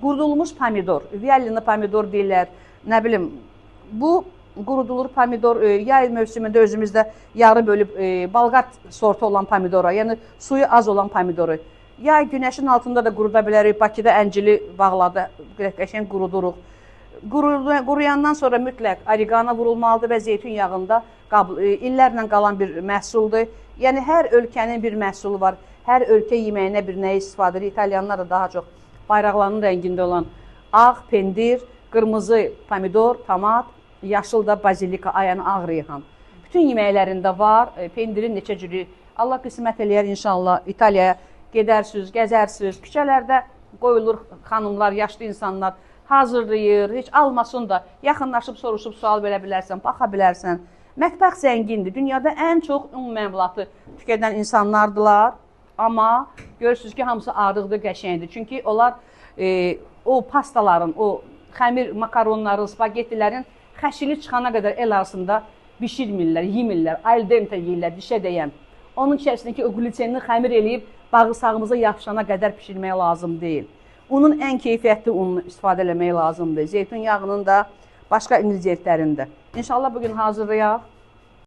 Qurudulmuş pomidor, viyalini pomidor deyirlər, nə bilim, bu qurudulur pomidor, yay mövsümündə özümüzdə yarı bölüb balqat sortu olan pomidora, yəni suyu az olan pomidoru. Yay günəşin altında da quruda bilərik. Bakıda əncili bağlarda qəşəng quruduruq. Quruyandan sonra mütləq oregano vurulmalıdır və zeytun yağında illərlə qalan bir məhsuldur. Yəni hər ölkənin bir məhsulu var. Hər ölkə yeməyinə bir nəyi istifadə edir. İtalyanlar da daha çox bayraqlarının rəngində olan ağ pendir, qırmızı pomidor, tomat, yaşıl da bazilika, yəni ağ reyhan. Bütün yeməklərində var. Pendirin neçə cürü. Allah qismət eləyər inşallah. İtaliyaya gedərsiniz, gəzərsiniz. Küçələrdə qoyulur xanımlar, yaşlı insanlar hazırlayır. Heç almasın da yaxınlaşıb soruşub sual verə bilərsən, baxa bilərsən. Mətbəx zəngindir. Dünyada ən çox un məmulatı tükədən insanlardılar. Amma görürsünüz ki, hamısı arıqdır, qəşəngdir. Çünki onlar o pastaların, o xəmir makaronların, spagettilərin xəşili çıxana qədər el arasında bişirmirlər, yemirlər, al dente yeyirlər, dişə dəyən. Onun içərisindəki o qlütenini xəmir eləyib bağırsağımıza yapışana qədər bişirmək lazım deyil. Unun ən keyfiyyətli ununu istifadə eləmək lazımdır. Zeytun yağının da, başqa ingredientlərinin də. İnşallah bugün hazırlayaq.